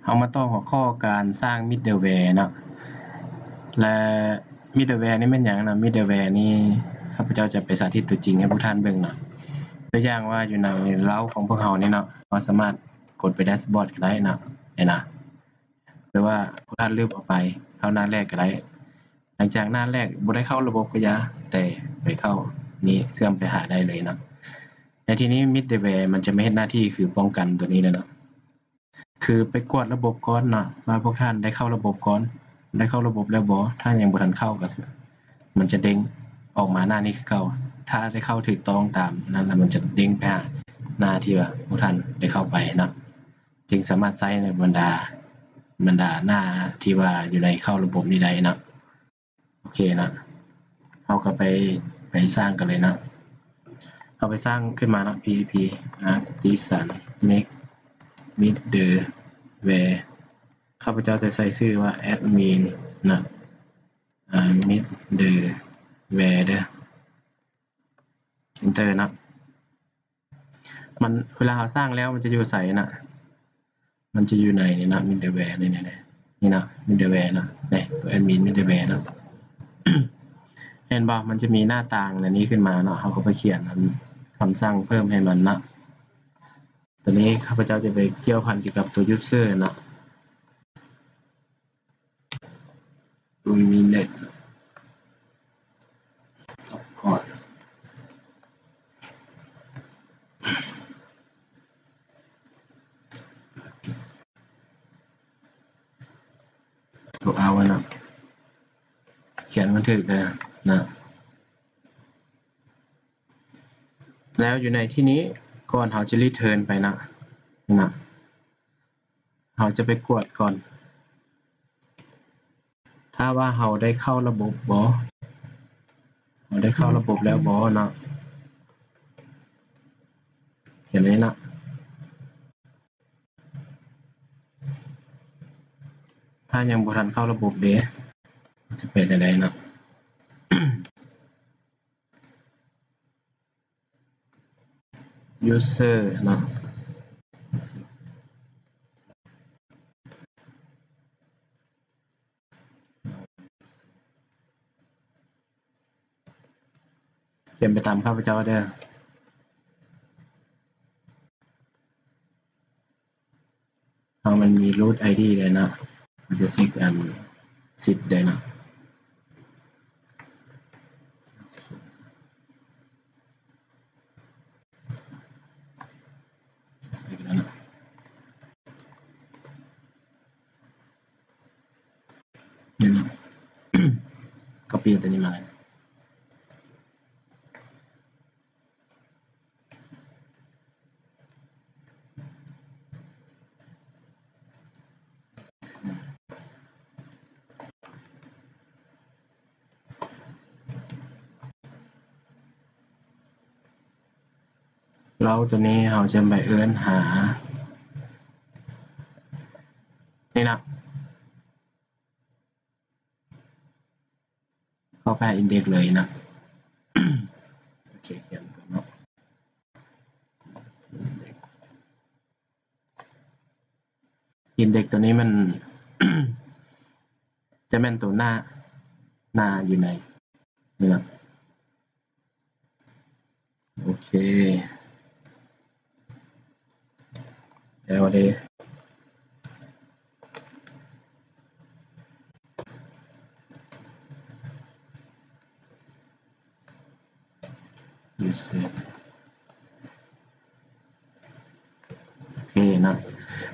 ເຮົາມາຕໍ່ຫົວຂໍ້ການສ້າງ middleware ເນາະ ແລະ middleware ນີ້ແມ່ນຫຍັງເນາະ? Middleware ນີ້ຂ້າພະເຈົ້າຈະໄປສາທິດຕົວຈິງໃຫ້ພວກທ່ານເບິ່ງເນາະ. ຕົວຢ່າງວ່າຢູ່ໃນເລົ້າຂອງພວກເຮົານີ້ເນາະ, ເຮົາສາມາດກົດໄປ dashboard ກໍໄດ້ເນາະ, ເຫັນນະ? ຫຼືວ່າພວກທ່ານລຶບອອກໄປເຂົ້າໜ້າແລກກໍໄດ້. ຫຼັງຈາກໜ້າແລກບໍ່ໄດ້ເຂົ້າລະບົບກໍຢ່າ, ແຕ່ໄປເຂົ້ານີ້ເຊື່ອມໄປຫາໄດ້ເລີຍເນາະ. ໃນທີ່ນີ້ middleware ມັນຈະມາເຮັດໜ້າທີ່ຄືປ້ອງກັນຕົວນີ້ແຫຼະເນາະ, ຄືໄປກວດລະບົບກ່ອນເນາະ ວ່າພວກທ່ານໄດ້ເຂົ້າລະບົບກ່ອນ, ໄດ້ເຂົ້າລະບົບແລ້ວບໍ່? ຖ້າຍັງບໍ່ທັນເຂົ້າກໍ ມັນຈະເດ້ງອອກມາໜ້ານີ້ຄືເກົ່າ. ຖ້າໄດ້ເຂົ້າຖືກຕ້ອງຕາມນັ້ນລະ ມັນຈະເດ້ງໄປຫາໜ້າທີ່ວ່າພວກທ່ານໄດ້ເຂົ້າໄປເນາະ, ຈຶ່ງສາມາດໃຊ້ໃນບັນດາ ບັນດາໜ້າທີ່ວ່າຢູ່ໃນເຂົ້າລະບົບນີ້ໄດ້ເນາະ. ໂອເຄເນາະ, ເຮົາກໍໄປ ໄປສ້າງກັນເລີຍເນາະ. ເຮົາໄປສ້າງຂຶ້ນມາເນາະ PHP Artisan Make Middleware. ຂ້າພະເຈົ້າຈະໃສ່ຊື່ວ່າ admin ເນາະ, ອາ middleware ເດີ. Enter ເນາະ. ມັນ ເວລາເຮົາສ້າງແລ້ວມັນຈະຢູ່ໃສນະ? ມັນຈະຢູ່ໃນນີ້ນະ middleware ນີ້ ນີ້ນະ middleware ນະ, ນີ້ ຕົວ admin middleware ນະ. ເຫັນບໍ່? ມັນຈະມີໜ້າຕ່າງອັນນີ້ຂຶ້ນມາເນາະ, ເຮົາກໍໄປຂຽນອັນຄຳສັ່ງເພີ່ມໃຫ້ມັນເນາະ. ຕົວນີ້ຂ້າພະເຈົ້າຈະໄປກ່ຽວພັນກ່ຽວກັບຕົວ user ເນາະ. Dominate Support ຕົວ R ນະ, ຂຽນມັນຖືກເດີນະ. ແລ້ວຢູ່ໃນທີ່ນີ້ ກ່ອນເຮົາຈະ return ໄປນະ ນະ ເຮົາຈະໄປກວດກ່ອນ ຖ້າວ່າເຮົາໄດ້ເຂົ້າລະບົບບໍ່, ເຮົາໄດ້ເຂົ້າລະບົບແລ້ວບໍ່ເນາະ, ເຫັນນີ້ເນາະ. ຖ້າຍັງບໍ່ທັນເຂົ້າລະບົບເດ ຈະເປັນແນວໃດເນາະ? User ເນາະ, ຂຽນໄປຕາມຂ້າພະເຈົ້າເດີ. ເຮົາມັນມີ root ID ໄດ້ເນາະ, ມັນຈະເຊັກອັນ sys ໄດ້ເນາະ. ໃສ່ໄປແລ້ວເນາະ, ນີ້ເນາະ, copy ຕົວນີ້ມາເລີຍ. ແລ້ວຕົວນີ້ເຮົາຈະໄປເອີ້ນຫານີ້ນະ. ເຂົ້າໄປຫາ index ເລີຍນະ. ໂອເຄ ຂຽນກ່ອນເນາະ, index ຕົວນີ້ມັນຈະແມ່ນຕົວໜ້າ ໜ້າຢູ່ໃນນີ້ນະ. ໂອເຄ ແລ້ວເດ້ user ໂອເຄເນາະ.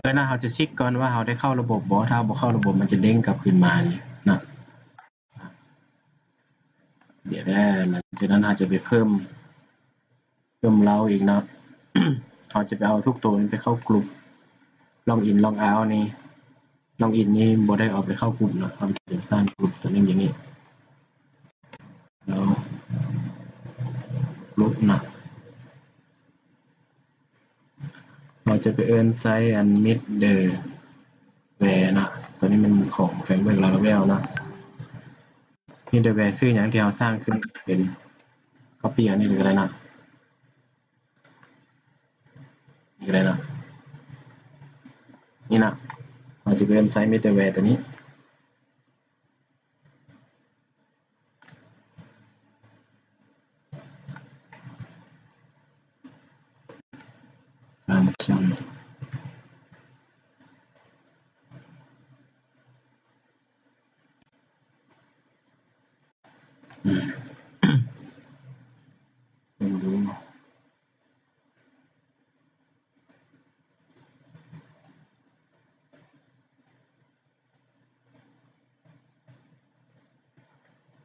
ເອີນະ ເຮົາຈະເຊັກກ່ອນວ່າເຮົາໄດ້ເຂົ້າລະບົບບໍ່, ຖ້າເຮົາບໍ່ເຂົ້າລະບົບ ມັນຈະເດ້ງກັບຄືນມານີ້ເນາະ. ດຽວເດີ ຫຼັງຈາກນັ້ນເຮົາຈະໄປເພີ່ມ ເພີ່ມເລົາອີກເນາະ. ເຮົາຈະໄປເອົາທຸກໂຕນີ້ໄປເຂົ້າກຸ່ມ log in log out ນີ້. Log in ນີ້ບໍ່ໄດ້ເອົາໄປເຂົ້າກຸ່ມເນາະ, ເຮົາຈະສ້າງກຸ່ມຕົວໜຶ່ງຢ່າງນີ້ ແລ້ວ group ນະ. ເຮົາຈະໄປເອີ້ນໃຊ້ອັນ middleware ເນາະ, ຕົວນີ້ມັນຂອງ framework Laravel ເນາະ. Middleware ຊື່ຫຍັງທີ່ເຮົາສ້າງຂຶ້ນເປັນ copy ເອົານີ້ເລີຍກໍໄດ້ເນາະ, ນີ້ກໍໄດ້ເນາະ, ນີ້ນະ. ເຮົາ ຈະເລີ່ມໃຊ້ມິດເດີແວຕົວນີ້.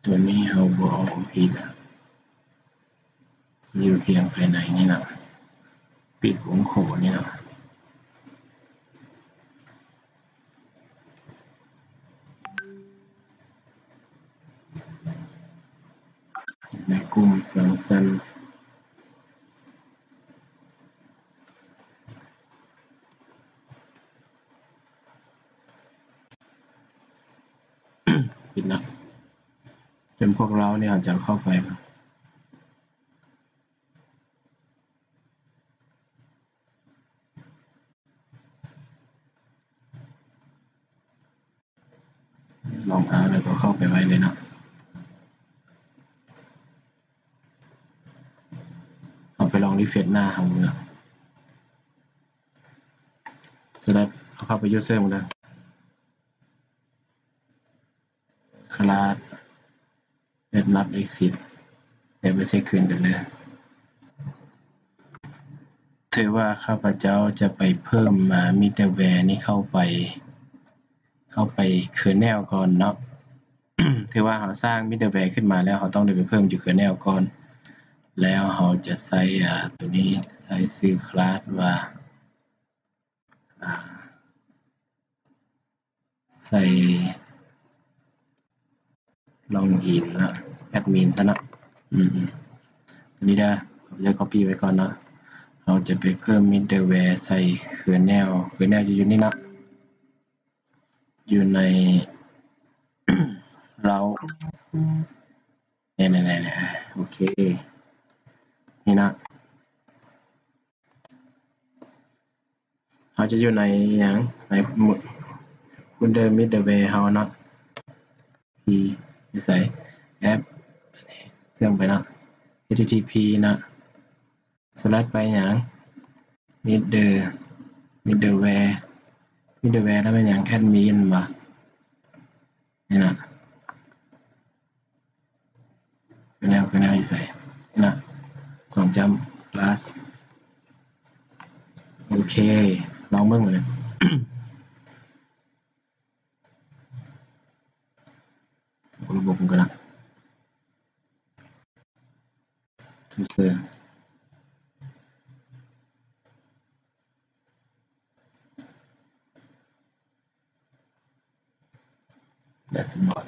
ຕົວນີ້ເຮົາບໍ່ເອົາຜິດ ຢູ່ພຽງພາຍໃນນີ້ນະ ປິດວົງໂຄນີ້ນະ ໃນກຸ່ມຟັງຊັນ. ປິດລະ ຈົນພວກເຮົານີ້ອາດຈະເຂົ້າໄປ ລອງເອົາແລ້ວກໍເຂົ້າໄປໄວ້ເລີຍເນາະ ເຮົາໄປລອງຣີເຟຣຊໜ້າເຮົາເບິ່ງເນາະ ສະແລັດ ເຮົາເຂົ້າໄປຢູເຊີເບິ່ງເດີ ຄລາສ ເຮັດນັດເອັກຊິດ ແລ້ວໄປເຊັກຄືນກັນເດີ ຖືວ່າຂ້າພະເຈົ້າຈະໄປເພີ່ມມາມິດເດີແວນີ້ເຂົ້າໄປ ເຂົ້າໄປເຄີເນັລກ່ອນເນາະ ຖືວ່າເຮົາສ້າງມິດເດີແວຂຶ້ນມາແລ້ວ ເຮົາຕ້ອງໄດ້ໄປເພີ່ມຢູ່ເຄີເນັລກ່ອນ ແລ້ວເຮົາຈະໃຊ້ ອາ ຕົວນີ້ ໃຊ້ຊື່ຄລາສວ່າ ອາ ໃສ່ລັອກອິນເນາະ ແອັດມິນຊະເນາະ ອືມ ອືມ ອັນນີ້ເດີ ເຮົາຈະກັອບປີ້ໄວ້ກ່ອນເນາະ ເຮົາຈະໄປເພີ່ມມິດເດີແວໃສ່ເຄີເນັລ ເຄີເນັລຈະຢູ່ນີ້ເນາະ ຢູ່ໃນເລົາ ແນ່ໆ ໂອເຄ ນີ້ເນາະ. ເຮົາຈະຢູ່ໃນຫຍັງ ໃນໂຟນເດີມິດເດີແວເຮົາເນາະ ທີ່ຢູ່ໃສ ແອັບ ເຊື່ອມໄປເນາະ ເອັດທີທີພີເນາະ ສະແລັດໄປຫຍັງ ມິດເດີ ມິດເດີແວ ມິດເດີແວ ແລ້ວແມ່ນຫຍັງ ແອັດມິນບໍ່ ນີ້ນະ. ຂຶ້ນແລ້ວ ຂຶ້ນແລ້ວ ຢູ່ໃສນະ ສອງຈ້ຳ ລາສ ໂອເຄ ລອງເບິ່ງບາດນີ້ ລະບົບມັນກໍນະ ຢູເຊີ ແດັຊບອດ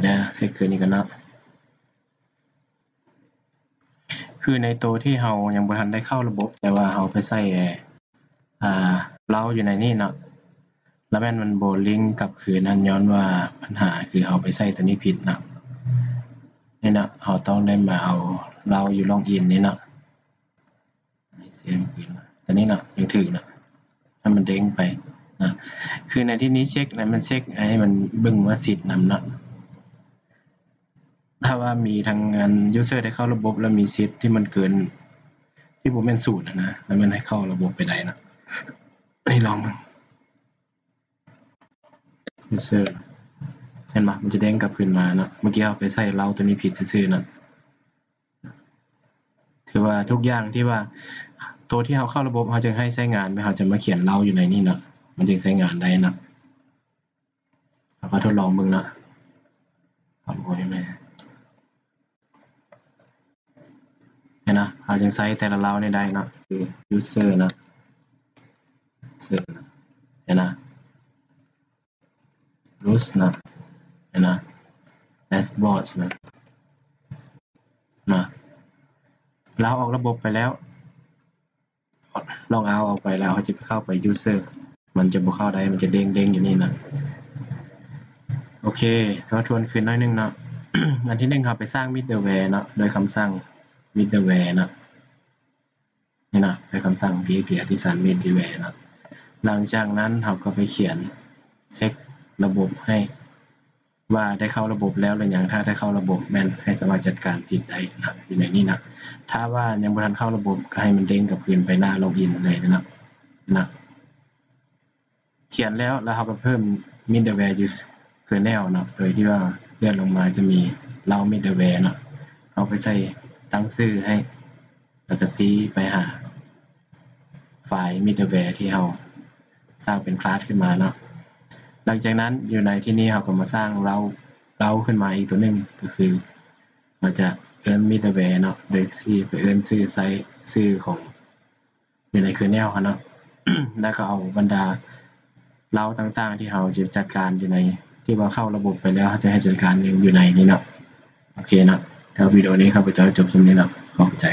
ດຽວເຊັກຄືນນີ້ກ່ອນເນາະ ຄືໃນໂຕທີ່ເຮົາຍັງບໍ່ທັນໄດ້ເຂົ້າລະບົບ ແຕ່ວ່າເຮົາໄປໃສ່ ອ່າ ເລົາຢູ່ໃນນີ້ເນາະ ລະແມ່ນມັນບໍ່ລິງກັບຄືນຫັ້ນ ຍ້ອນວ່າບັນຫາຄືເຮົາໄປໃສ່ໂຕນີ້ຜິດເນາະ ນີ້ເນາະ ເຮົາຕ້ອງໄດ້ມາເອົາເລົາຢູ່ລັອກອິນນີ້ເນາະ ໃຫ້ເຊຟຄືນ ໂຕນີ້ເນາະ ຈຶ່ງຖືກເນາະ ໃຫ້ມັນເດ້ງໄປເນາະ ຄືໃນທີ່ນີ້ເຊັກນະ ມັນເຊັກໃຫ້ມັນເບິ່ງວ່າສິດນຳເນາະ ຖ້າວ່າມີທາງອັນຢູເຊີໄດ້ເຂົ້າລະບົບ ແລ້ວມີສິດທີ່ມັນເກີນ ທີ່ບໍ່ແມ່ນສູນຫັ້ນນະ ແລ້ວມັນໃຫ້ເຂົ້າລະບົບໄປໄດ້ນະ ໃຫ້ລອງເບິ່ງ ຢູເຊີ ເຫັນບໍ່ ມັນຈະເດ້ງກັບຄືນມາເນາະ ເມື່ອກີ້ເຮົາໄປໃສ່ເລົາໂຕນີ້ຜິດຊື່ໆເນາະ ຖືວ່າທຸກຢ່າງທີ່ວ່າ ໂຕທີ່ເຮົາເຂົ້າລະບົບ ເຮົາຈຶ່ງໃຫ້ໃຊ້ງານ ແມ່ນເຮົາຈະມາຂຽນເລົາຢູ່ໃນນີ້ເນາະ ມັນຈຶ່ງໃຊ້ງານໄດ້ເນາະ. ເຮົາກໍທົດລອງເບິ່ງເນາະ ເຫັນເນາະ ເຮົາຈຶ່ງໃຊ້ແຕ່ລະເລົານີ້ໄດ້ເນາະ ຄືຢູເຊີເນາະ ເຊີເນາະ ເຫັນເນາະ ຣູດເນາະ ເຫັນເນາະ ແດັຊບອດເນາະ ເນາະ ເຮົາອອກລະບົບໄປແລ້ວ ລອກເອົາອອກໄປແລ້ວ ເຮົາຈະໄປເຂົ້າໄປຢູເຊີ ມັນຈະບໍ່ເຂົ້າໄດ້ ມັນຈະເດ້ງໆຢູ່ນີ້ນະ ໂອເຄ ທວນຄືນໜ້ອຍໜຶ່ງເນາະ. ອັນທີໜຶ່ງ ເຮົາໄປສ້າງ middleware ເນາະ ໂດຍຄຳສັ່ງ middleware ເນາະ. ນີ້ເນາະ ໂດຍຄຳສັ່ງ php artisan middleware ເນາະ. ຫຼັງຈາກນັ້ນ ເຮົາກໍໄປຂຽນເຊັກລະບົບໃຫ້ ວ່າໄດ້ເຂົ້າລະບົບແລ້ວຫຼືຍັງ. ຖ້າໄດ້ເຂົ້າລະບົບແມ່ນໃຫ້ສາມາດຈັດການສິດໄດ້ເນາະ ຢູ່ໃນນີ້ເນາະ. ຖ້າວ່າຍັງບໍ່ທັນເຂົ້າລະບົບ ກໍໃຫ້ມັນເດ້ງກັບຄືນໄປໜ້າ login ເລີຍເນາະ ເນາະ. ຂຽນແລ້ວ ແລ້ວເຮົາກໍເພີ່ມ middleware ຢູ່ kernel ເນາະ ໂດຍທີ່ວ່າເລື່ອນລົງມາຈະມີເລົ້າ middleware ເນາະ. ເຮົາໄປໃສ່ຕັ້ງຊື່ໃຫ້ ແລ້ວກໍຊີ້ໄປຫາໄຟລ໌ middleware ທີ່ເຮົາສ້າງເປັນ class ຂຶ້ນມາເນາະ. ຫຼັງຈາກນັ້ນ ຢູ່ໃນທີ່ນີ້ເຮົາກໍມາສ້າງເລົ້າ ເລົ້າຂຶ້ນມາອີກຕົວໜຶ່ງ ກໍຄືເຮົາຈະເອີ້ນ middleware ເນາະ ໂດຍທີ່ໄປເອີ້ນຊື່ ໃສ່ຊື່ຂອງ ຢູ່ໃນ kernel ຫັ້ນເນາະ. ແລ້ວກໍເອົາບັນດາເລົ້າຕ່າງໆ ທີ່ເຮົາຈະຈັດການຢູ່ໃນ ທີ່ວ່າເຂົ້າລະບົບໄປແລ້ວ ເຮົາຈະໃຫ້ຈັດການຢູ່ໃນນີ້ເນາະ. ໂອເຄເນາະ ແລ້ວວິດີໂອນີ້ຂ້າພະເຈົ້າຈົບສ່ຳນີ້ເນາະ. ຂອບໃຈ.